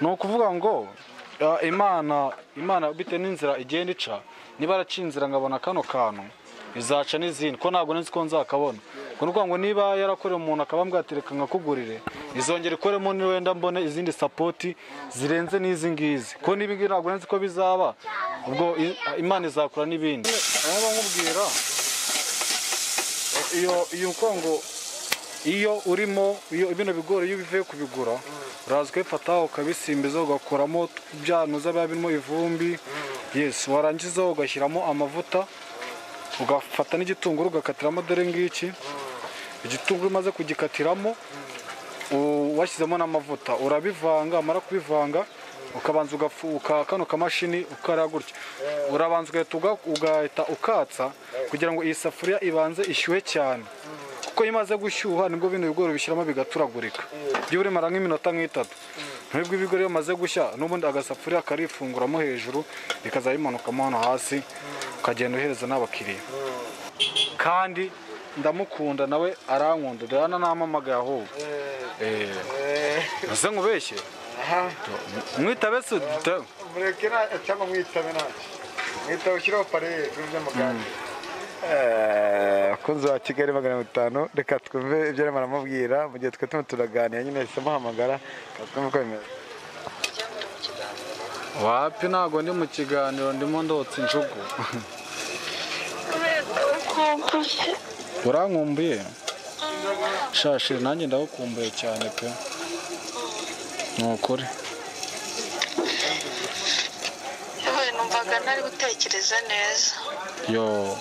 Ni ukuvuga ngo Imana bite n'inzira igenda ica, niba araciye inzira ngabona kano kantu izaca n'izindi, ko ntabwo nzi ko nzakabona. Ngo nukuvuga ngo niba yarakoreye umuntu akabambwira ati reka nkakugurire, izongera ikoremo ni wenda mbone izindi support zirenze n'izi ngizi, ko niba ngibi ntabwo nzi ko bizaba, ubwo Imana izakora n'ibindi. Aho nkubwira iyo ngo iyo urimo iyo ibino bigori iyo bivuye kubigura uraza ukabifata ukabisimbiza ugakuramo byanuza biba birimo ivumbi, yes, warangiza ugashyiramo amavuta, ugafata n'igitunguru ugakatiramo, dore ngiki igitunguru umaze kugikatiramo washyizemo n'amavuta urabivanga, amara kubivanga ukabanza ugafuka kano kamashini ukara gutya, urabanza ugahita ukatsa kugira ngo iyi safuriya ibanze ishyuhe cyane, kuko imaze gushyuha nibwo bino bigori bishyiramo bigaturagurika, byibura imara nk'iminota nk'itatu. Nibwo ibigori bimaze gushya n'ubundi agasafuriya karifunguramo hejuru bikaza bimanukamo hano hasi, ukagenda uhereza n'abakiriya. Kandi ndamukunda nawe arankunda, dore nampamagaye ahubwo. Ese nkubeshye mwitabe se mureke cyangwa mwitabe ntacyo mwitabe ushyiraho pareye by'amagambo. Abakunzi ba Kigali 500, reka twumve ibyo arimo aramubwira mu gihe twe turimo turaganira nyine, yahise amuhamagara twumve uko bimeze. Wapi, ntabwo ndi mu kiganiro, ndimo ndotsa injugu. Urankumbuye? Shashiri nanjye ndagukumbuye cyane pe, ni ukuri. Numvaga ntari gutekereza neza. Yo,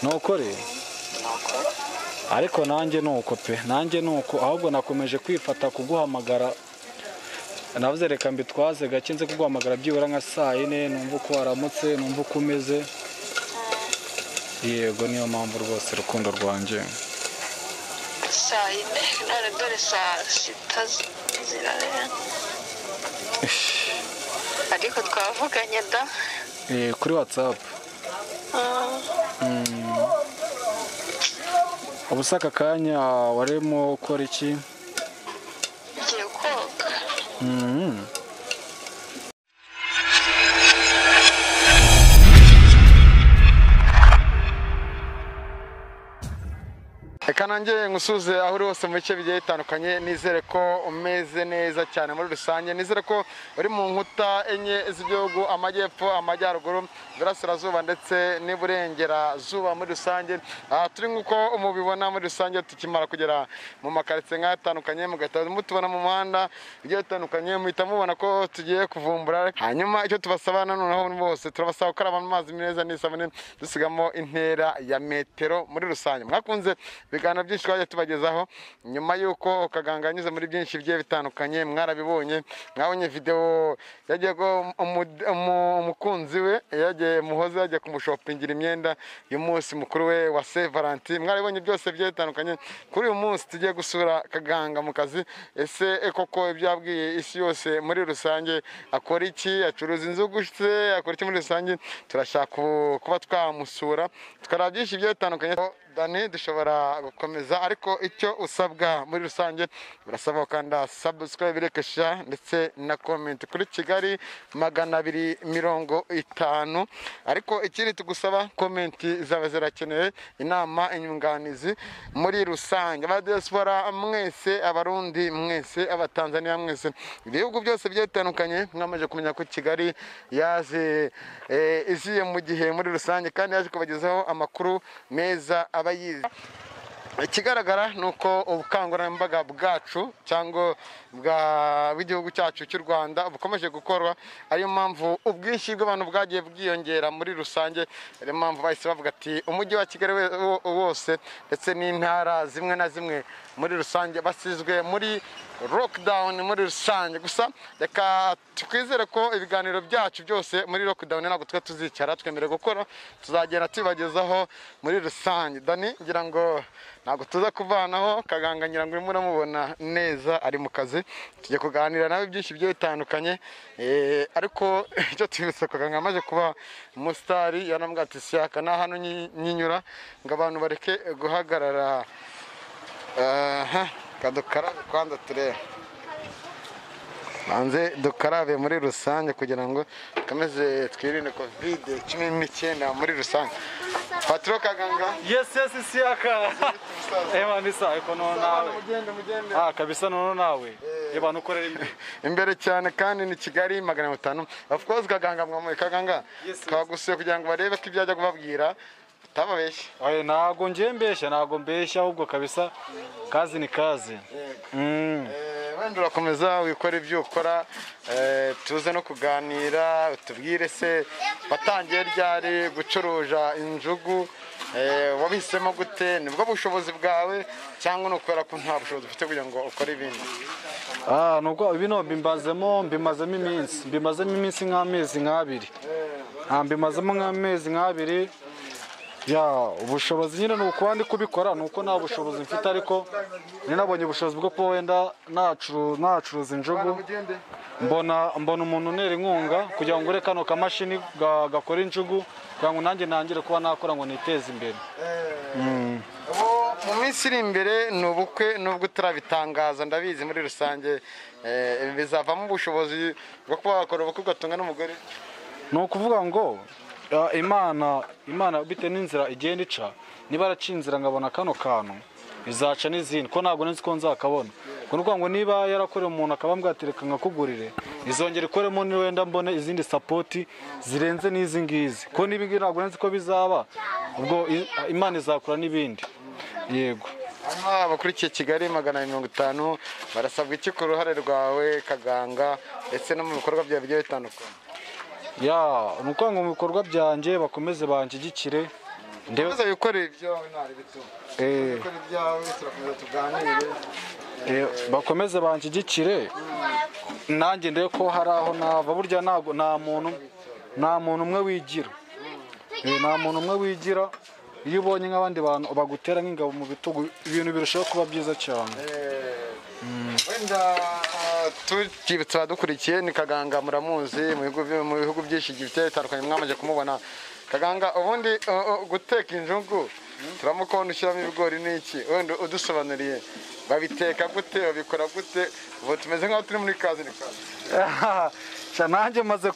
ni ukuri? Ariko nanjye ni uko pe, nanjye ni uko, ahubwo nakomeje kwifata kuguhamagara, navuze reka mbitwaze gake nze kuguhamagara byibura nka saa yine, numva uko waramutse, numva uko umeze. Yego, niyo mpamvu rwose rukundo rwanjye. Saa yine none dore saa sita zirarenga, ariko twavuganye da kuri WhatsApp. Ubu se aka kanya warimo ukora iki? Ngiye koga. Reka nanjye ngusuze aho uri hose mu bice bigiye bitandukanye, nizere ko umeze neza cyane muri rusange, nizere ko uri mu nkuta enye z'igihugu, amajyepfo, amajyaruguru, iburasirazuba ndetse n'iburengerazuba muri rusange. Turi nk'uko mubibona muri rusange tukimara kugera mu makaritsiye nk'atandukanye, mugahita mutubona mu muhanda bigiye bitandukanye, muhita mubona ko tugiye kuvumbura. Hanyuma icyo tubasaba noneho bose, turabasaba gukaraba amazi meza n'isabune, dusigamo intera ya metero muri rusange. Mwakunze ibiganiro byinshi twagiye tubagezaho nyuma y'uko Kaganga yanyuze muri byinshi bigiye bitandukanye, mwarabibonye, mwabonye video yagiye ko umukunzi we yagiye Muhoza yagiye kumushopingira imyenda y'umunsi mukuru we wa Saint Valentin, mwarabibonye byose bigiye bitandukanye. Kuri uyu munsi tugiye gusura Kaganga mu kazi. Ese koko ibyo yabwiye isi yose muri rusange, akora iki? Acuruza inzu gutse, akora iki muri rusange? Turashaka kuba twamusura tukaraba byinshi bigiye bitandukanye. Dani dushobora gukomeza, ariko icyo usabwa muri rusange urasaba ukanda subscribe, like, share ndetse na comment kuri Kigali 250. Ariko ikindi tugusaba comment zaba zirakenewe, inama, inyunganizi muri rusange. Aba diaspora mwese, abarundi mwese, abatanzania mwese, ibihugu byose bigiye bitandukanye, mwamaze kumenya ko Kigali yaje iziye mu gihe muri rusange, kandi yaje kubagezaho amakuru meza abayizi. Ikigaragara ni uko ubukangurambaga bwacu cyangwa bw'igihugu cyacu cy'u Rwanda bukomeje gukorwa, ariyo mpamvu ubwinshi bw'abantu bwagiye bwiyongera muri rusange, ariyo mpamvu bahise bavuga ati umujyi wa Kigali wose ndetse n'intara zimwe na zimwe muri rusange basizwe muri lockdown muri rusange. Gusa reka twizere ko ibiganiro byacu byose muri lockdown ntabwo twe tuzicara, twemerewe gukora, tuzagenda tubagezaho muri rusange. Dani ngira ngo ntabwo tuza kuvanaho Kaganga, ngira ngo urimo uramubona neza ari mu kazi, tujye kuganira nawe byinshi bigiye bitandukanye. Ariko icyo tubibutsa, Kaganga amaze kuba umusitari, yaramubwira ati shyaka nta hano nyinyura ngo abantu bareke guhagarara. Kadukarabe kwanza turebe. Banze dukarabe muri rusange kugira ngo dukomeze twirinde COVID-19 muri rusange. Patro Kaganga. Yes, yes, Isiaka. Eba nisa eko no nawe. Mugende mugende. Ah, kabisa no nawe. Eba nukorera imbere. Imbere cyane kandi ni Kigali 500. Of course Kaganga mwamuye Kaganga. Twagusuye kugira ngo barebe ko ibyajya kubabwira utababeshya. Oye, ntago ngiye mbeshya, ntago mbeshya ahubwo kabisa kazi ni kazi. Wenda urakomeza wikora ibyo ukora, tuze no kuganira, utubwire se watangiye ryari gucuruza injugu, wabihisemo gute, nibwo bushobozi bwawe cyangwa ni ukubera ko nta bushobozi ufite kugira ngo ukore ibindi? Nubwo bino mbimazemo iminsi, mbimazemo iminsi nk'amezi nk'abiri. Mbimazemo nk'amezi nk'abiri. Ya, ubushobozi nyine ni ukuba ndi kubikora, ni uko nta bushobozi mfite, ariko nabonye ubushobozi bwo kuba wenda nacuruza injugu, mbona umuntu untera inkunga kugira ngo ngure kano kamashini gakora injugu, kugira ngo nanjye nangire kuba nakora ngo niteze imbere. Mu minsi iri imbere ni ubukwe, nubwo utarabitangaza ndabizi muri rusange, bizavamo ubushobozi bwo kuba wakora ubukwe ugatunga n'umugore? Ni ukuvuga ngo Imana bite n'inzira igenda ica, niba araciye inzira nkabona kano kantu izaca n'izindi, ko ntabwo nzi ko nzakabona. Ngo nukuvuga ngo niba yarakoreye umuntu akaba reka nkakugurire, izongera ikoremo wenda mbone izindi sapoti zirenze n'izi ngizi, ko n'ibi ngibi ntabwo nzi ko bizaba, ubwo Imana izakora n'ibindi. Yego. Abakurikiye Kigali 250 barasabwa iki ku ruhare rwawe Kaganga ndetse no mu bikorwa byawe bigiye bitandukanye? Ya, nuko ngo mu bikorwa byanjye bakomeze banshyigikire. Ndebe wikorera ibyawe ntari bituma. Wikorera ibyawe turakomeza tuganire. Bakomeze banshyigikire. Nanjye ndebe ko hari aho nava, burya ntago nta muntu umwe wigira. Nta muntu umwe wigira. Iyo ubonye nk'abandi bantu bagutera nk'ingabo mu bitugu, ibintu birushaho kuba byiza cyane. Wenda tukibutsa abadukurikiye ni Kaganga, muramuzi mu bihugu byinshi bigiye bitandukanye mwamaze kumubona. Kaganga, ubundi guteka injugu turamukubona ushyiramo ibigori n'iki, wenda udusobanuriye babiteka gute, babikora gute? Ubu tumeze nk'aho turi muri kazi ni kazi. Nanjye maze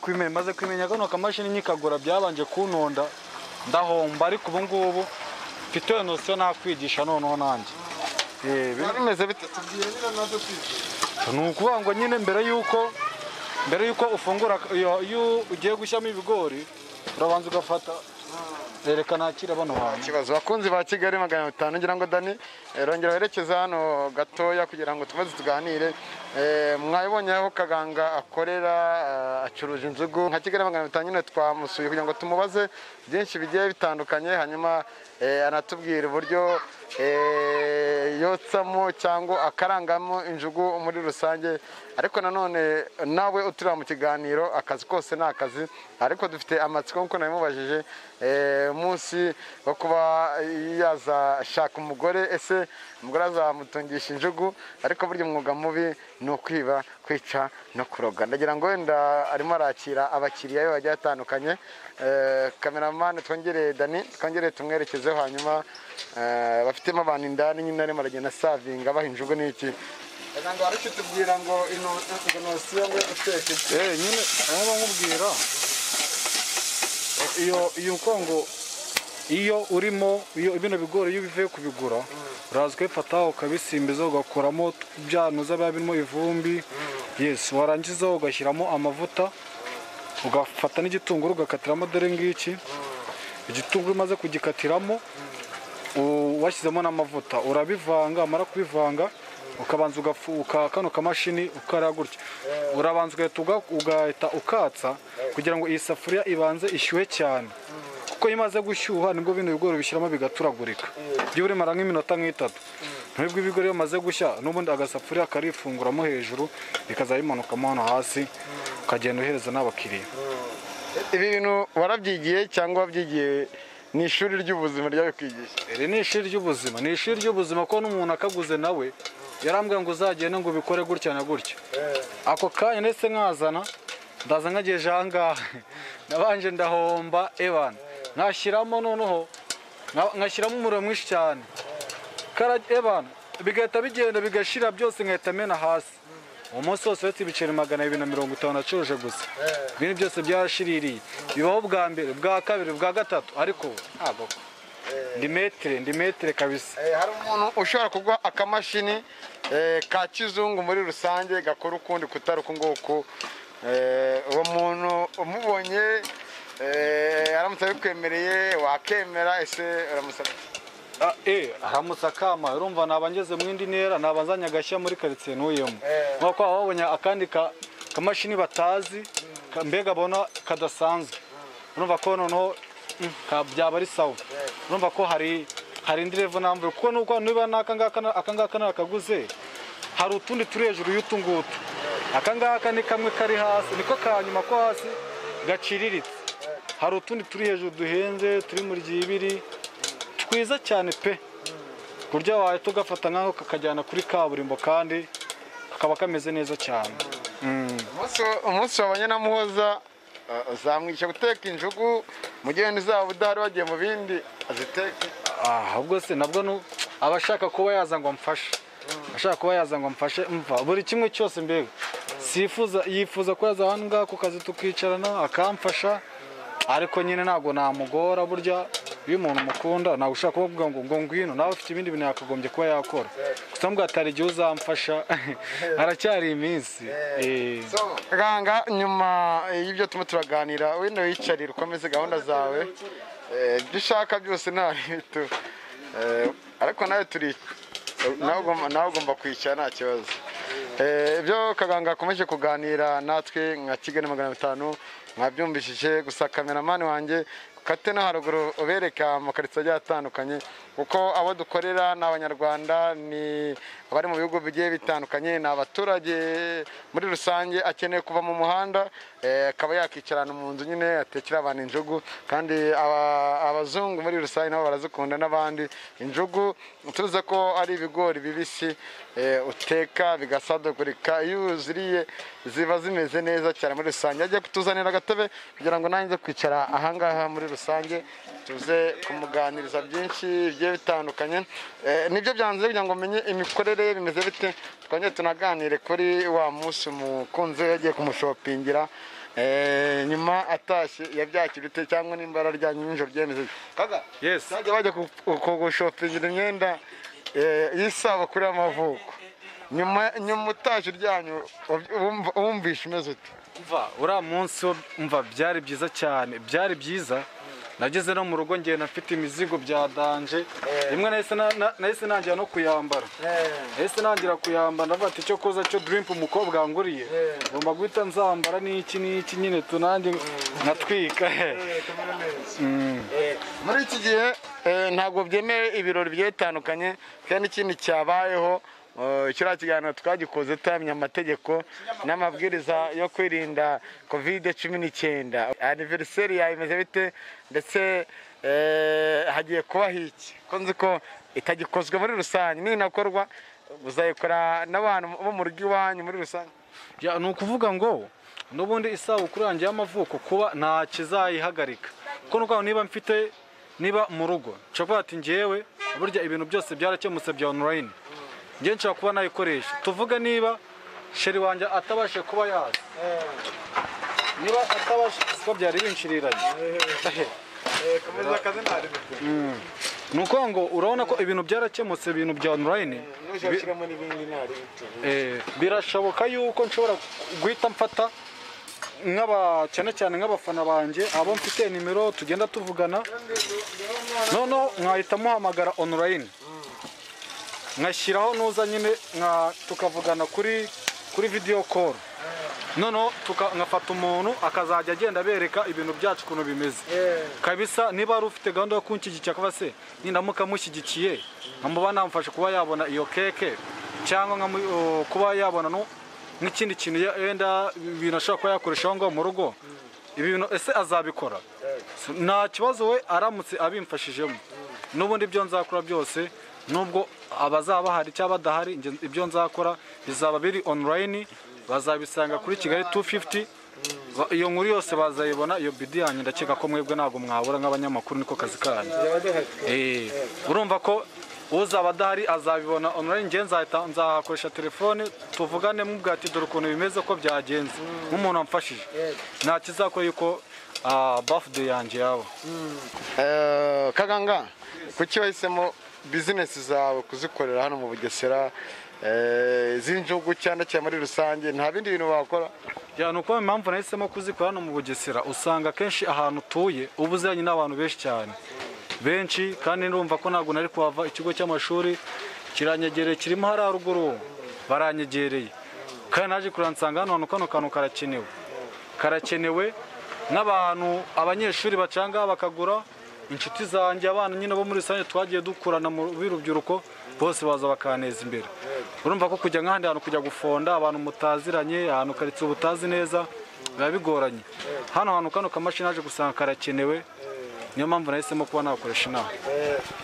kumenya kano kamashini nyikagura byabanje kunonda ndahomba, ariko ubu ngubu mfite nosiyo nakwigisha noneho nanjye. Bimeze bite? Tubwire nyine natwe twize. Ni ukuvuga ngo nyine mbere yuko ufungura, iyo ugiye gushyiramo ibigori urabanza ugafata. Reka nakira bano bantu. Ikibazo bakunzi ba Kigali 500, ngira ngo Dani rongera werekeza hano gatoya kugira ngo tumaze tuganire. Mwabibonye aho Kaganga akorera, acuruza injugu nka Kigali 500 nyine twamusuye kugira ngo tumubaze byinshi bigiye bitandukanye, hanyuma anatubwira uburyo yotsamo cyangwa akarangamo injugu muri rusange. Ariko nanone nawe uturira mu kiganiro, akazi kose ni akazi, ariko dufite amatsiko nkuko nabimubajije umunsi wo kuba yazashaka umugore, ese umugore azamutungisha injugu? Ariko burya umwuga mubi ni ukwiba, kwica no kuroga. Ndagira ngo wenda arimo arakira abakiriya be bagiye batandukanye. Kameramani twongere Dani, twongere tumwerekezeho, hanyuma bafitemo abantu indani nyine arimo aragenda asavinga abaha injugu n'iki. Kaganga, wari tubwira ngo ino nosiyo ngo guteka nyine aho nkubwira iyo uko iyo urimo iyo bino bigori iyo bivuye kubigura, uraza ukabifata ukabisimbiza ugakuramo byanuza biba birimo ivumbi. Yes, warangiza ugashyiramo amavuta, ugafata n'igitunguru ugakatiramo, dore ngiki igitunguru umaze kugikatiramo washyizemo n'amavuta, urabivanga, amara kubivanga ukabanza ugafuka kano kamashini ukara gutya, urabanza ugahita ukatsa kugira ngo iyi safuriya ibanze ishyuhe cyane, kuko imaze gushyuha nibwo bino bigori bishyiramo bigaturagurika. Byo urimara nk'iminota nk'itatu, nibwo ibigori bimaze gushya, n'ubundi agasafuriya karifunguramo hejuru bikaza bimanukamo hano hasi, ukagenda uhereza n'abakiriya. Ibi bintu warabyigiye cyangwa wabyigiye ni ishuri ry'ubuzima ryabikwigisha? Iri ni ishuri ry'ubuzima, ni ishuri ry'ubuzima ko n'umuntu akaguze nawe yarambwiye ngo uzagende ngo ubikore gutya na gutya. Ako kanya ndetse nkazana ndaza nkageje aha ngaha, nabanje ndahomba ebana, nkashyiramo noneho nkashyiramo umuriro mwinshi cyane, ebana bigahita bigenda bigashira byose, nkahita mena hasi. Umunsi wose uretse ibiceri 250 nacuruje gusa, ibintu byose byarashiririye. Bibaho bwa mbere, bwa kabiri, bwa gatatu, ariko ntabwo ndi metere kabisa. Hari umuntu ushobora kugwa akamashini ka kizungu muri rusange gakora ukundi kutari uku nguku, uwo muntu umubonye aramutse abikwemereye wakemera? Ese uramusaba? Aramutse akama, urumva naba ngeze mu indi ntera, naba nzanye agashya muri karitsiye ntuyemo, nk'uko babonye akandi kamashini batazi, mbega bona kadasanzwe, urumva ko noneho byaba ari sawa. Urumva ko hari indi level namvuye, kuko nuko niba n'aka ngaka nakaguze, hari utundi turi hejuru y'utu ngutu. Aka ngaka ni kamwe kari hasi, niko ka nyuma ko hasi gaciriritse. Hari utundi turi hejuru duhenze, turi muri ryibiri, twiza cyane pe, kurya wawe tugafata nkaho kakajyana kuri kaburimbo kandi kakaba kameze neza cyane. Umunsi wabonye na Muhoza uzamwigisha guteka injugu mu gihe uzaba udahari wagiye mu bindi aziteke? Ahubwo se nabwo abashaka kuba yaza ngo amfashe, ashaka kuba yaza ngo amfashe, mva buri kimwe cyose mbega sifuza, yifuza ko yaza hano ngaha ku kazi tukicarana akamfasha, ariko nyine ntabwo namugora. Burya iyo umuntu mukunda ntabwo ushaka kuvuga ngo ngwino, nawe ufite ibindi bintu yakagombye kuba yakora, gusa mbwa atari igihe uzamfasha, haracyari iminsi. Ganga, nyuma y'ibyo turimo turaganira, wenda wiyicarire ukomeze gahunda zawe, ibyo ushaka byose nta bintu, ariko nawe turi nawe ugomba kwicara nta kibazo. Ibyo Kaganga akomeje kuganira natwe nka Kigali 500 mwabyumvishije. Gusa kameramani wanjye kate no haruguru ubereka amakaritsiye agiye atandukanye, kuko abo dukorera ni Abanyarwanda, ni abari mu bihugu bigiye bitandukanye, ni abaturage muri rusange. Akeneye kuva mu muhanda akaba yakicarana mu nzu nyine atekera abantu injugu, kandi abazungu muri rusange nabo barazikunda n'abandi. Injugu tuzi ko ari ibigori bibisi uteka bigasadagurika, iyo uziriye ziba zimeze neza cyane muri rusange. Ajya kutuzanira agatebe kugira ngo nanjye kwicara ahangaha muri rusange tuze kumuganiriza byinshi bigiye bitandukanye. Nibyo byanze kugira ngo menye imikorere bimeze bite, twongere tunaganire kuri wa munsi umukunzi we yagiye kumushopingira, nyuma atashye yabyakira ute, cyangwa nimba araryamye nijoro byemeze. Kaga, yes, bajya bajya kugushopingira imyenda y'isabukuru y'amavuko, nyuma utashye uryamye wumvishe umeze ute? Umva uriya munsi umva byari byiza cyane, byari byiza. Nageze no mu rugo ngenda mfite imizigo bya danje, rimwe nahise nangira no kuyambara, nahise nangira kuyambara, ndavuga ati icyo koza cyo drink umukobwa nguriye ngomba guhita nzambara n'iki n'iki nyine tunange nkatwika. Muri iki gihe ntabwo byemewe ibirori bigiye bitandukanye, kandi n'ikindi cyabayeho kiriya kiganiro twagikoze tutamenya amategeko n'amabwiriza yo kwirinda COVID-19. Aniveriseri yawe imeze bite, ndetse hagiye kubaho iki? Ko nzi ko itagikozwe muri rusange, ninakorwa uzayikora n'abantu bo mu rugo iwanyu muri rusange? Ni ukuvuga ngo n'ubundi isabukuru yanjye y'amavuko kuba nta kizayihagarika, kuko niba mfite niba mu rugo nshobora ati ngewe burya ibintu byose byarakemutse bya online, njye nshobora kuba nayikoresha. Tuvuga niba sheri wanjye atabashe kuba yaza, niba atabashe kuko byari binshiriranye, ni uko ngo urabona ko ibintu byarakemutse, ibintu bya online birashoboka yuko nshobora guhita mfata cyane cyane nk'abafana banjye abo mfite nimero tugenda tuvugana, noneho nkahita muhamagara online, nkashyiraho nuza nyine tukavugana kuri video call, noneho nkafata umuntu akazajya agenda abereka ibintu byacu ukuntu bimeze kabisa. Niba ari ufite gahunda yo kunshyigikira akaba se nindamuka mushyigikiye nkamuba namufasha kuba yabona iyo keke, cyangwa kuba yabona n'ikindi kintu yenda ibintu ashobora kuba yakoresha aho ngaho mu rugo, ibintu ese azabikora nta kibazo we aramutse abimfashijemo. N'ubundi ibyo nzakora byose nubwo abazaba bahari cyangwa badahari, ibyo nzakora bizaba biri online, bazabisanga kuri Kigali 250. Iyo nkuru yose bazayibona, iyo bidi yanyu ndakeka ko mwebwe ntabwo mwabura nk'abanyamakuru, niko kazi kanyu. Urumva ko Uzaba adahari azabibona online, njye nzahita nzakoresha telefone tuvugane, mubwira ati dore ukuntu bimeze, ko byagenze, nk'umuntu wamfashije. Nta kizakora yuko birthday yanjye yaba. Kaganga, kuki wahisemo bizinesi zawe kuzikorera hano mu Bugesera, z'injugu cyane cyane muri rusange, nta bindi bintu wakora? Ya, ni uko impamvu nahisemo kuzikora hano mu Bugesera, usanga akenshi ahantu utuye uba uziranye n'abantu benshi cyane, benshi, kandi ndumva ko ntabwo nari kuhava. Ikigo cy'amashuri kiranyegereye, kirimo hariya ruguru, baranyegereye, kandi naje kuransanga hano hantu kano kantu karakenewe, karakenewe n'abantu, abanyeshuri bacanga bakagura, inshuti zanjye, abana nyine bo muri rusange twagiye dukurana mu b'urubyiruko, bose baza bakaneza imbere. Urumva ko kujya nk'ahandi hantu, kujya gufonda abantu mutaziranye, ahantu karitsiye ubutazi neza, biba bigoranye. Hano hantu kano kamashini naje gusanga karakenewe, niyo mpamvu nahisemo kuba nakoresha inama.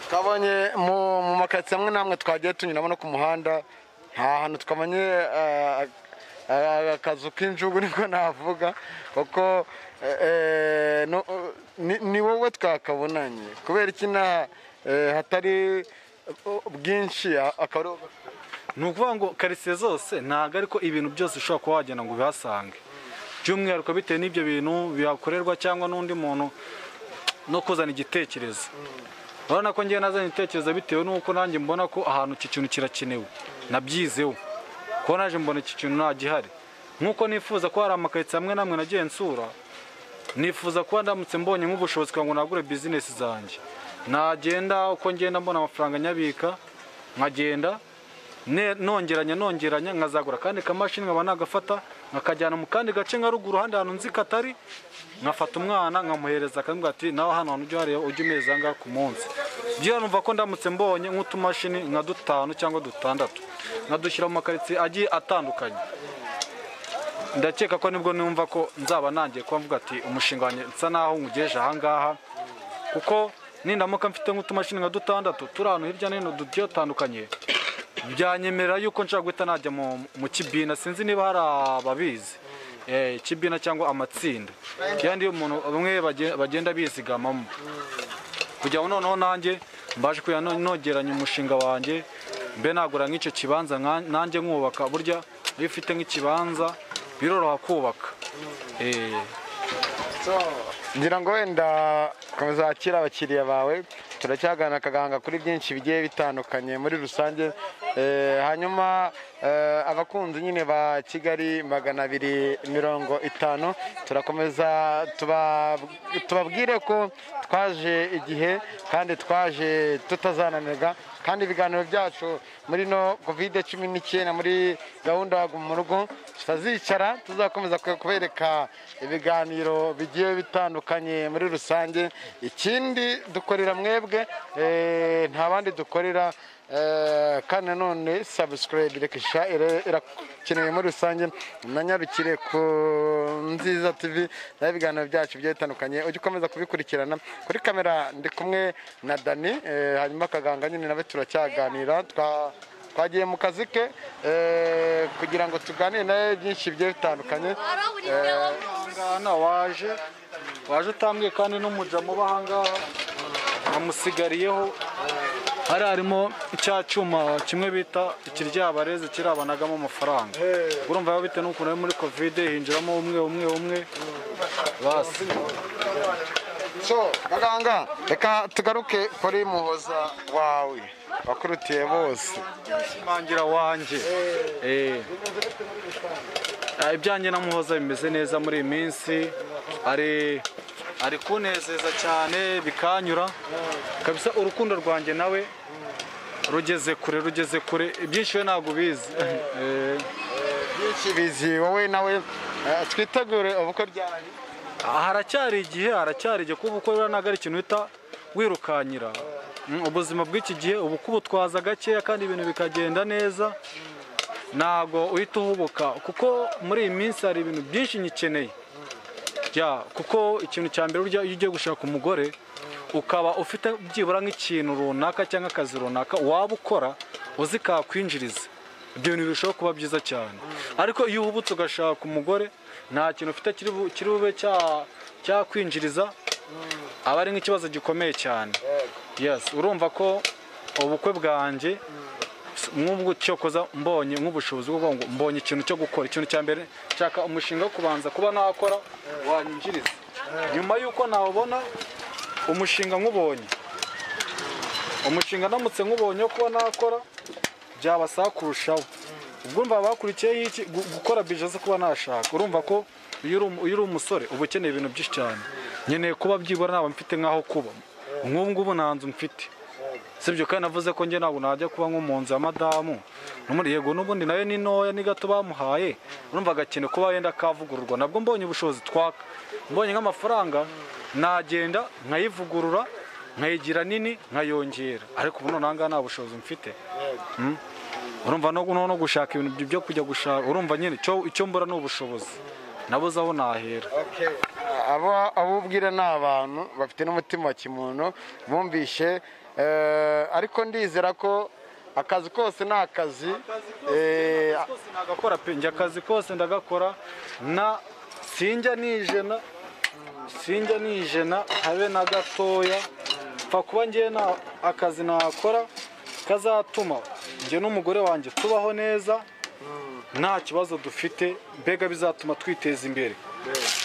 Twabonye mu makaritsiye amwe n'amwe twagiye tunyuramo no ku muhanda, nta hantu twabonye akazu k'injugu, niko navuga, kuko ni wowe twakabonanye. Kubera iki na hatari bwinshi akaba ari wowe? Ni ukuvuga ngo karitsiye zose ntabwo ariko ibintu byose ushobora kuba wagenda ngo ubihasange, by'umwihariko bitewe n'ibyo bintu bihakorerwa cyangwa n'undi muntu no kuzana igitekerezo. Urabona ko ngewe nazanye igitekerezo bitewe n'uko nanjye mbona ko ahantu iki kintu kirakenewe, nabyizeho kuko naje mbona iki kintu nta gihari. Nk'uko nifuza ko hari amakaritsiye amwe n'amwe nagiye nsura, nifuza kuba ndamutse mbonye nk'ubushobozi kugira ngo nagure bizinesi zanjye, nagenda uko ngenda mbona amafaranga nyabika, nkagenda nongeranya nongeranya, nkazagura kandi kamashini, nkaba nagafata nkakajyana mu kandi gace nka ruguru, ahandi hantu nzi katari, nkafata umwana nkamuhereza, akamubwira ati nawe hano hantu ujya uhareba, ujye umeza aha ngaha ku munsi. Byo numva ko ndamutse mbonye nk'utumashini nka dutanu cyangwa dutandatu, nkadushyira mu makaritsiye agiye atandukanye, ndakeka ko nibwo numva ko nzaba nangiye kuba mvuga ati umushinga wanjye nsa naho nywugejeje aha ngaha, kuko nindamuka mfite nk'utumashini nka dutandatu turi ahantu hirya no hino tugiye dutandukanye, byanyemerera yuko nshobora guhita najya mu kibina. Sinzi niba hari ababizi, ikibina cyangwa amatsinda yandi umuntu bamwe bagenda bizigamamo, kugira ngo noneho nanjye mbashe kuya nogeranya umushinga wanjye, mbe nagura nk'icyo kibanza nanjye nkubaka. Burya iyo ufite nk'ikibanza biroroha kubaka. Ngira ngo wenda komeza wakira abakiriya bawe, turacyagana Kaganga kuri byinshi bigiye bitandukanye muri rusange. Hanyuma abakunzi nyine ba Kigali 250, turakomeza tubabwire ko twaje igihe kandi twaje tutazananirwa, kandi ibiganiro byacu muri no covid 19 muri gahunda ya Guma mu rugo tutazicara, tuzakomeza kubereka ibiganiro bigiye bitandukanye muri rusange. Ikindi dukorera mwebwe, nta bandi dukorera, kandi nanone subscribe rekisha irakenewe muri rusange. Nanyarukire ku Nziza TV naho ibiganiro byacu bigiye bitandukanye ujye ukomeza kubikurikirana. Kuri kamera ndi kumwe na Dani, hanyuma Kaganga nyine nawe turacyaganira, twagiye mu kazi ke kugira ngo tuganire nawe byinshi bigiye bitandukanye. Ngana waje utambwiye, kandi n'umujama uba aha ngaha amusigariyeho, hari harimo cya cyuma kimwe bita ikiryabarezi kirabanagamo amafaranga. Urumva bitewe n'ukuntu ari muri covid hinjiramo umwe umwe umwe basi. So Kaganga, reka tugaruke kuri Muhoza wawe wakurutiye bose, Shimangira wanjye. Ibyanjye na Muhoza bimeze neza muri iyi minsi, ari kunezeza cyane bikanyura kabisa. Urukundo rwanjye nawe rugeze kure, rugeze kure, ibyinshi we ntabwo ubizi. Byinshi bizi wowe nawe. Twitegure ubukwe ryari? Haracyari igihe, haracyari igihe, kuko ubukwe ntabwo ari ikintu uhita wirukanyira. Ubuzima bw'iki gihe ubukwe ubutwaza gakeya kandi ibintu bikagenda neza, ntabwo uhita uhubuka, kuko muri iyi minsi hari ibintu byinshi nyikeneye. Kuko ikintu cya mbere burya iyo ugiye gushaka umugore ukaba ufite byibura nk'ikintu runaka cyangwa akazi runaka waba ukora uzi kakwinjiriza, ibyo bintu birushaho kuba byiza cyane. Ariko iyo uhubutse ugashaka umugore nta kintu ufite kiri bube cyakwinjiriza, aba ari nk'ikibazo gikomeye cyane. Yes, urumva ko Ubukwe bwanjye nk'ubwo cyokoza mbonye nk'ubushobozi bwo kuvuga ngo mbonye ikintu cyo gukora, ikintu cya mbere nshaka umushinga wo kubanza kuba nakora wanyinjiriza. Nyuma y'uko nawubona umushinga nk'ubonye, umushinga ndamutse nk'ubonye wo kuba nakora byabasaba kurushaho. Ubwo urumva bakurikiyeho iki? Gukora bije zo kuba nashaka. Urumva ko iyo uri umusore uba ukeneye ibintu byinshi cyane. Nkeneye kuba byibura naba mfite nk'aho kuba, nk'ubu ngubu nta nzu mfite, sibyo? Kandi navuze ko njye ntabwo najya kuba nko mu nzu ya madamu. Yego n'ubundi nayo ni ntoya, ni gato bamuhaye. Urumva agakeneye kuba yenda kavugururwa. Nabwo mbonye ubushobozi twaka, mbonye nk'amafaranga nagenda nkayivugurura, nkayigira nini, nkayongera. Ariko ubu noneho aha ngaha nta bushobozi mfite. Urumva no gushaka ibintu byo kujya gushaka, urumva nyine icyo mbura ni ubushobozi, nabuze aho nahera. Abo ubwira ni abantu bafite n'umutima wa kimuntu bumvishe, ariko ndizera ko akazi kose ni akazi. Nagakora pe, njye akazi kose ndagakora, na sinjya nijena, sinjya nijena habe na gatoya. Pfa kuba njye na akazi nakora kazatuma njye n'umugore wanjye tubaho neza, nta kibazo dufite, mbega bizatuma twiteza imbere.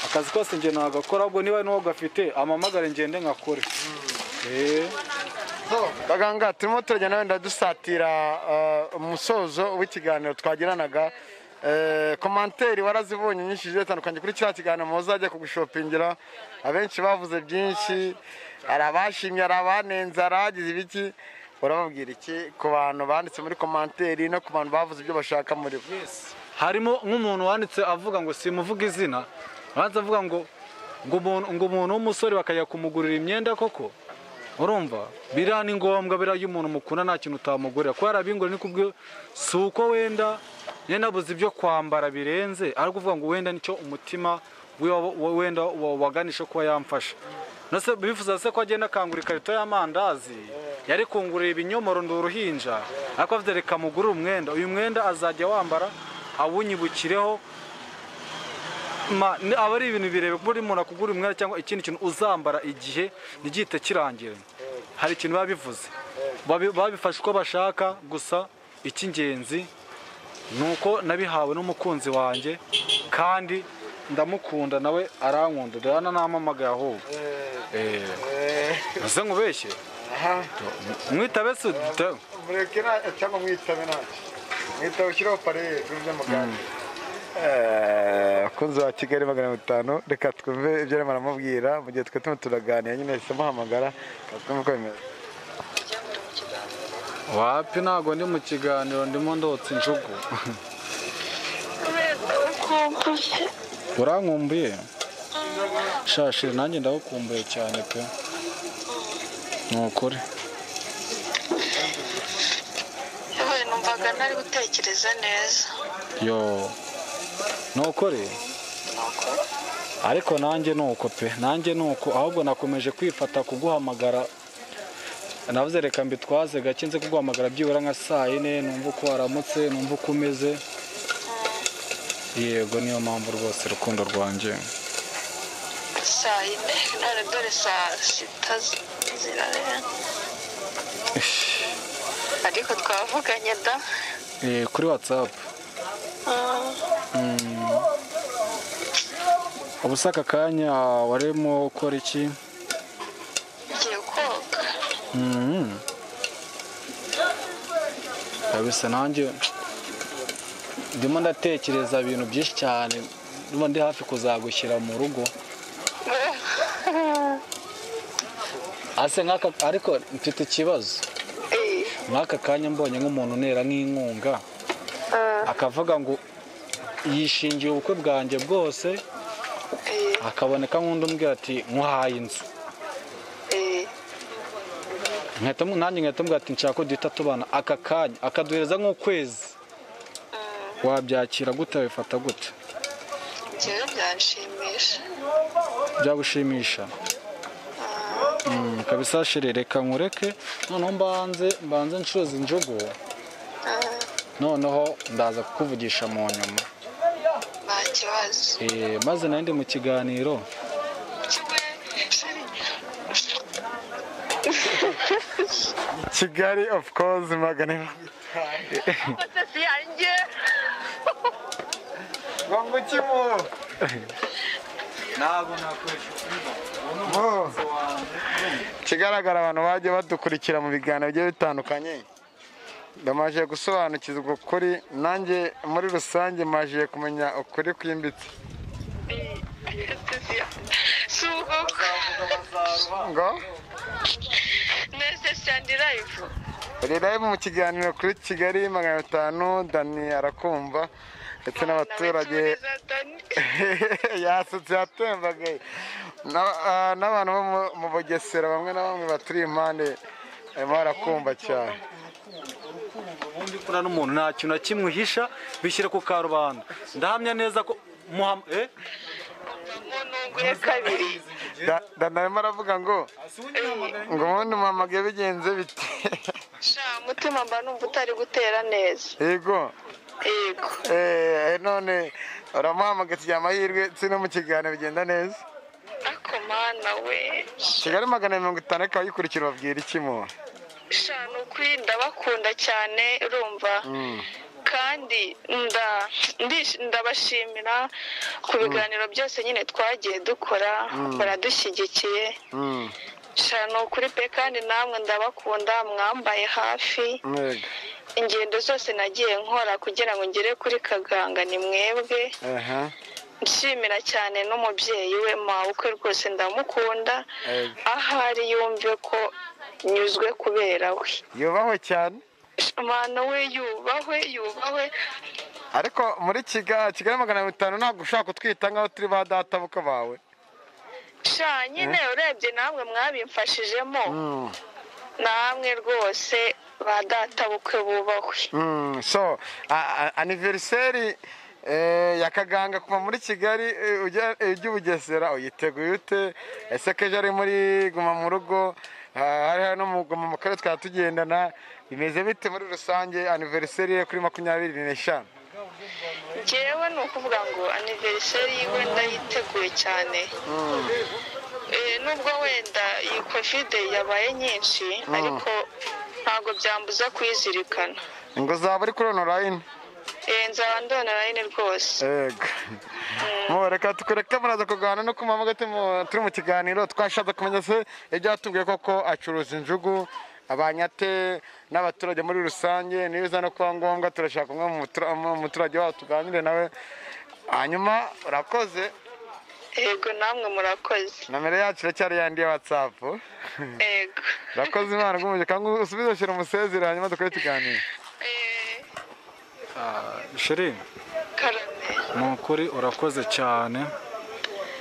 Akazi kose njye nagakora, ubwo niba n'uwo gafite amamagare ngende nkakore. Baganga, turimo turagenda wenda dusatira umusozo w'ikiganiro twagiranaga. Komanteri warazibonye nyinshi zitandukanye kuri kiriya kiganiro muzajya kugushopingira. Abenshi bavuze byinshi, hari abashimye, hari abanenze, hari abagize ibiki. Urababwira iki ku bantu banditse muri komanteri no ku bantu bavuze ibyo bashaka muri bo? Harimo nk'umuntu wanditse avuga ngo simuvuga izina, wanditse avuga ngo ngo umuntu w'umusore bakajya kumugurira imyenda koko. Urumva biriya ni ngombwa, biriya iyo umuntu mukunda nta kintu utamugurira, kuko yarabingura ni kubwe, si uko wenda nabuze ibyo kwambara birenze, ariko uvuga ngo wenda nicyo umutima wenda waganisha kuba yamfasha. Nase bifuza se ko agenda akangura ikarito y'amandazi, yari kungurira ibinyomoro ndi uruhinja, ariko avuze reka mugurire umwenda, uyu mwenda azajya wambara awunyibukireho. Aba ari ibintu birebe, kuba umuntu akugura umwenda cyangwa ikindi kintu uzambara igihe ntigihite kirangira. Hari ikintu babivuze, babifashe uko bashaka, gusa icy'ingenzi ni uko nabihawe n'umukunzi wanjye kandi ndamukunda nawe arankunda, dore nampamagaye ahubwo. Ese nkubeshye? Mwitabe se? Mureke cyangwa mwitabe ntacyo, mwitabe ushyireho pareye twumve muganire. Abakunzi ba Kigali 500, reka twumve ibyo arimo aramubwira mu gihe twe turimo turaganira nyine, yahise amuhamagara twumve uko bimeze. Wapi, ntabwo ndi mu kiganiro, ndimo ndotsa injugu. Urankumbuye? Shashiri, nanjye ndagukumbuye cyane pe, ni ukuri. Numvaga ntari gutekereza neza. Yo, ni ukuri? Ariko nanjye ni uko pe, nanjye ni uko, ahubwo nakomeje kwifata kuguhamagara. Navuze reka mbitwaze gake nze kuguhamagara byibura nka saa yine, numva uko waramutse, numva uko umeze. Yego, niyo mpamvu rwose rukundo rwanjye. Saa yine none dore saa sita zirarenga. Ariko twavuganye da. Kuri WhatsApp. Ubu se aka kanya warimo ukora iki? Ngiye koga. Kabisa nanjye ndimo ndatekereza ibintu byinshi cyane, ndimo ndi hafi kuzagushyira mu rugo. Ase nk'aka, ariko mfite ikibazo. Nk'aka kanya mbonye nk'umuntu unera nk'inkunga, akavuga ngo yishingiye ubukwe bwanjye bwose, akaboneka nk'undi umbwira ati nkuhaye inzu. Nanjye nkahita mubwira ati nshaka ko duhita tubana aka kanya, akaduhereza nk'ukwezi. Wabyakira gute, wabifata gute? Njyewe byanshimisha. Byagushimisha? Kabisa sheri, reka nkureke noneho mbanze ncuruza injugu, noneho ndaza kukuvugisha mu nyuma. Nta kibazo. Maze nari ndi mu kiganiro. Kigali of course 450. Sesi yanjye. Ngo nguki mu Ntabwo nakoresha. Mu. Ikigaragara abantu bagiye badukurikira mu biganiro bigiye bitandukanye, bamaze gusobanukirwa ukuri, nanjye muri rusange maje kumenya ukuri kwimbitse. Sesi si ubwo Ngo nese sandi live. Uri live mu kiganiro kuri Kigali 500, Dani arakumva ndetse n'abaturage. Yasutse yatembagaye n'abantu bo mu Bugesera bamwe na bamwe baturi impande barimo barakumva cyane. Ubundi ukunda n'umuntu nta kintu na kimwe uhisha, bishyire ku karubanda. Ndahamya neza ko Mununguye kabiri. Dani arimo aravuga ngo ubundi muhamagaye bigenze bite? Sha mutima mba numva utari gutera neza. Yego. Yego. None uramuhamagaye tugira amahirwe si no mu kiganiro bigenda neza. Ako mana we. Kigali 450 ariko abayikurikira babwira iki mu? Sha ni ukuri ndabakunda cyane urumva. Kandi ndabashimira ku biganiro byose nyine twagiye dukora, baradushyigikiye. Sha ni ukuri pe, kandi namwe ndabakunda, mwambaye hafi. Ingendo zose nagiye nkora kugira ngo ngere kuri Kaganga ni mwebwe. Nshimira cyane n'umubyeyi we mabukwe rwose ndamukunda, ahari yumve ko nyuzwe kubera we. Yubahwe cyane. Mana we yubahwe yubahwe. Ariko muri Kigali 500 ntabwo ushaka kutwita nk'aho turi ba data bukwe bawe. Sha nyine urebye namwe mwabimfashijemo, namwe rwose ba data bukwe bubahwe. So anniversary ya Kaganga kuva muri Kigali ujya i Bugesera uyiteguye ute? Ese kejo ari muri guma mu rugo, hari no mu guma mu karere twaba tugendana, bimeze bite muri rusange anniversary kuri 25? Njyewe ni ukuvuga ngo anniversary yiwe ndayiteguye cyane. Nubwo wenda iyi covid yabaye nyinshi, ariko ntabwo byambuza kuyizirikana. Ngo zaba ari kuri online? Nzaba ndi online rwose. Yego. Mu reka tukureke muraza kuganira no kumama turi mu kiganiro twashatse kumenya se ibyo yatubwiye koko acuruza injugu abanyate n'abaturage muri rusange, niba no kuba ngombwa turashaka umwe mu muturage wabo tuganire nawe. Hanyuma urakoze. Yego namwe murakoze. Nomero yacu iracyari yandi ya WhatsApp. Yego. Urakoze Imana igumuge kandi usubize shyira umusezero hanyuma dukore ikiganiro. Sheri. Karame. Ni ukuri urakoze cyane.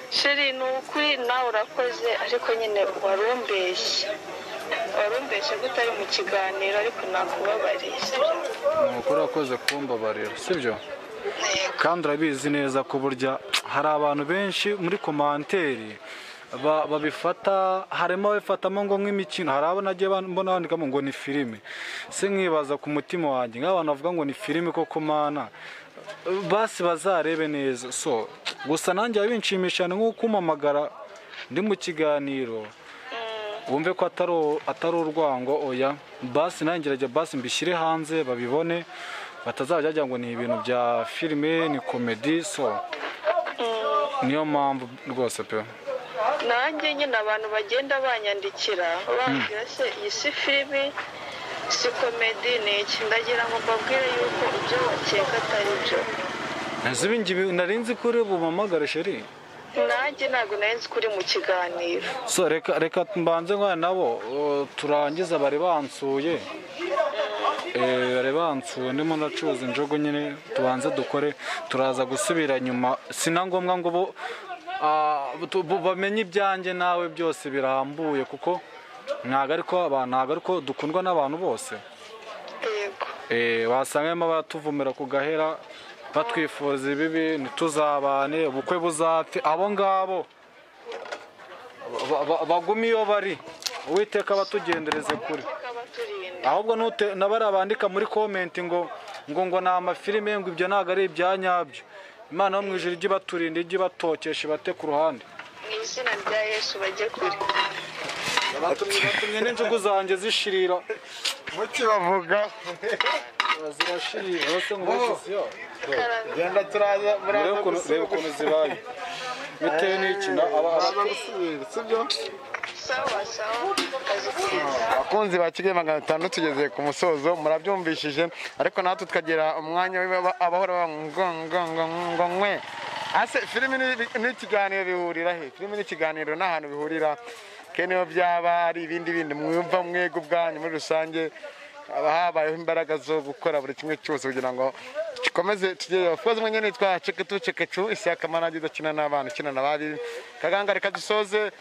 Sheri ni ukuri nawe urakoze, ariko nyine warumbeshye. Warumbeshye ko utari mu kiganiro ariko nakubabariye. Ni ukuri urakoze kumbabarira, sibyo? Kandi urabizi neza ko burya hari abantu benshi muri komanteri babifata, harimo ababifatamo ngo nk'imikino, hari abo nagiye mbona bandikamo ngo ni filime. Se nkibaza ku mutima wanjye nk'abantu bavuga ngo ni filime koko mana, basi bazarebe neza. So gusa nanjye binshimisha cyane nk'uko umpamagara ndi mu kiganiro wumve ko atari urwango, oya basi nanjye ngerageza basi mbishyire hanze babibone, batazajya bajya ngo ni ibintu bya filime ni komedi. So niyo mpamvu rwose pe. Nanjye nyine abantu bagenda banyandikira bambwira se iyi si filime si komedi ni iki, ndagira ngo mbabwire yuko ibyo bakeka atari byo. Nari nzi ko uri bumamagare sheri. Nanjye ntabwo nari nzi ko uri mu kiganiro. So reka mbanze nkwana nabo turangiza, bari bansuye. Bari bansuye ndimo ndacuruza injogo nyine, tubanze dukore turaza gusubira nyuma. Sina ngombwa ngo bo bamenye ibyanjye nawe byose birambuye, kuko ntabwo ariko abantu ntabwo ariko dukundwa n'abantu bose. Yego. Wasanga batuvumera ku gahera batwifuza ibibi, ntituzabane, ubukwe buzapfe, abo ngabo bagume iyo bari, Uwiteka abatugendereze kure. Ahubwo nabari bandika muri comment ngo ngo ngo ni amafilime, ngo ibyo ntabwo ari ibya nyabyo. Imana yo mu ijuru ijye ibaturinda, ijye ibatokesha ibate ku ruhande. Mu izina rya Yesu bajye kure. Batumye n'injugu zanjye zishirira. Muki bavuga zirashirira bose ngo bashyize. Genda turaza muraza reba ukuntu zibaye. Bitewe n'iki na aba sibyo? Sawa sawa. Abakunzi ba Kigali 500 tugeze ku musozo, murabyumvishije, ariko natwe tukagira umwanya abahora ngo ngo ngo ngo nkwe. Ase filimi n'ikiganiro bihurira he? Filimi n'ikiganiro n'ahantu bihurira. Kene byaba ari ibindi bindi mwumva mwego ubwanyu muri rusange, aba habayeho imbaraga zo gukora buri kimwe cyose kugira ngo gikomeze tugere. Of mwenye nitwa Ceketu Cekecu Isaka Manager udakina n'abana ukina na babi. Kaganga reka dusoze.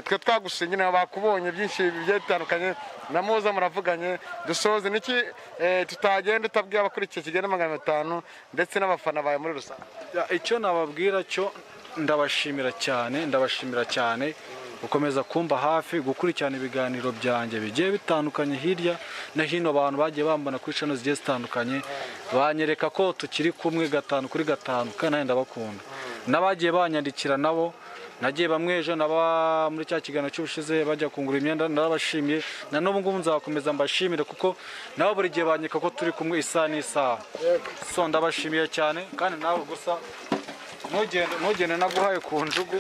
Twe twagusinye nyine bakubonye byinshi bigiye bitandukanye na muza muravuganye, dusoze niki tutagenda utabwiye abakurikiye Kigali 500 ndetse n'abafana bawe muri rusange. Icyo nababwira cyo ndabashimira cyane, ndabashimira cyane gukomeza kumba hafi, gukurikirana ibiganiro byanjye bigiye bitandukanye hirya na hino. Abantu bagiye bambona kuri channel zigiye zitandukanye banyereka ko tukiri kumwe 5 kuri 5, kandi nanjye ndabakunda. N'abagiye banyandikira nabo nagiye bamwe ejo naba muri cya kiganiro cy'ubushize bajya kungura imyenda, narabashimiye na n'ubu ngubu nzakomeza mbashimire kuko nabo buri gihe banyeka ko turi kumwe isaha n'isaha. So ndabashimiye cyane, kandi nawe gusa ntugende naguhaye ku njugu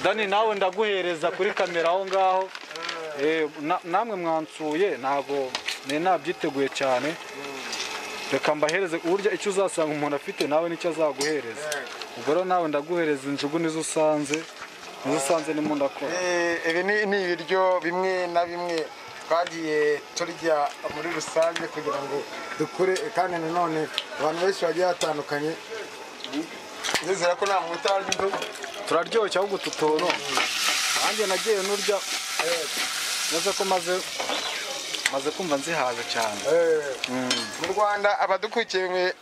Dani, nawe ndaguhereza kuri kamera aho ngaho. Namwe mwansuye ntago nari nabyiteguye cyane, reka mbahereze urya icyo uzasanga umuntu afite nawe nicyo azaguhereza. Ubwo rero nawe ndaguhereza injugu nizo usanze nimo ndakora. Ibi ni ibiryo bimwe na bimwe twagiye turya muri rusange kugira ngo dukure, kandi nanone abantu benshi bagiye batandukanye. Nizera ko nta muntu utarya injugu. Turaryoshya ahubwo utu tuntu. Nanjye nagiye nurya neza ko maze kumva nzihaze cyane. Mu Rwanda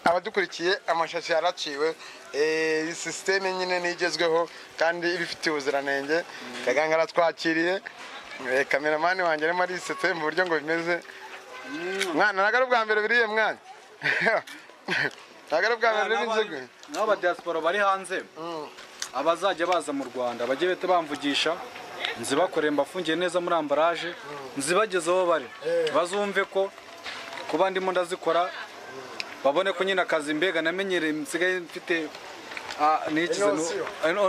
abadukurikiye amashashi yaraciwe, systeme nyine nigezweho kandi ibifitiye ubuziranenge. Kaganga aratwakiriye, kameramani wanjye arimo arisetse mu buryo ngo bimeze. Mwana ntabwo ari ubwa mbere biriye mwana. Ntabwo ari ubwa mbere biriye. N'aba diaspora bari hanze abazajya baza mu Rwanda bajye bete bamvugisha, nzibakore mbafungiye neza muri ambarage, nzibagezeho bari bazumve ko kuba ndimo ndazikora, babone ko nyine akazi mbega namenyereye nsigaye mfite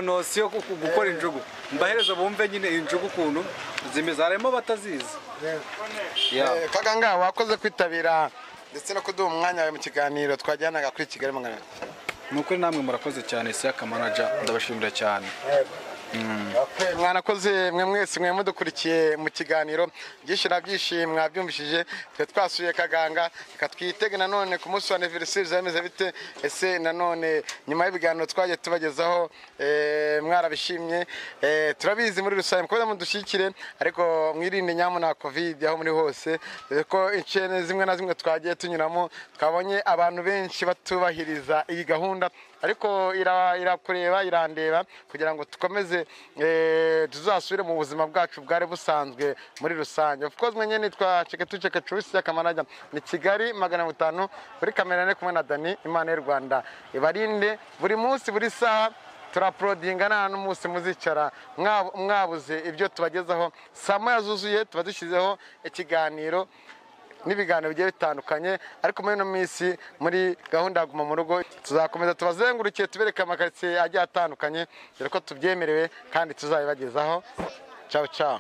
nosiyo gukora injugu, mbahereza bumve nyine injugu ukuntu zimeze, harimo batazizi. Kaganga wakoze kwitabira ndetse no kuduha umwanya wawe mu kiganiro twajyanaga kuri Kigali 500. Nukuri namwe murakoze cyane Isaka Manager, ndabashimira cyane. Mwanakoze mwe mwese mwe mudukurikiye mu kiganiro byinshi na byinshi mwabyumvishije. Twe twasuye Kaganga, reka twitege nanone ku munsi wa anniversaire bizameze bite. Ese nanone nyuma y'ibiganiro twagiye tubagezaho mwarabishimye, turabizi muri rusange mukomeze mudushyikire, ariko mwirinde nyamuna covid aho muri hose, ko incene zimwe na zimwe twagiye tunyuramo twabonye abantu benshi batubahiriza iyi gahunda, ariko irakureba irandeba kugira ngo tukomeze tuzasubire mu buzima bwacu bwari busanzwe muri rusange. Of course mwenye nitwa Ceketu Cekecu Isaka Manager, ni Kigali 500 kuri kamera ne kumwe na Dani. Imana y'u Rwanda ibarinde buri munsi buri saha, turaprodinga nta n'umunsi muzicara mwabuze ibyo tubagezaho. Saa moya zuzuye tuba dushyizeho ikiganiro n'ibiganiro bigiye bitandukanye, ariko muri ino minsi muri gahunda ya guma mu rugo tuzakomeza tubazengurukiye tubereke amakaritsiye agiye atandukanye, dore ko tubyemerewe kandi tuzabibagezaho. Ciao ciao.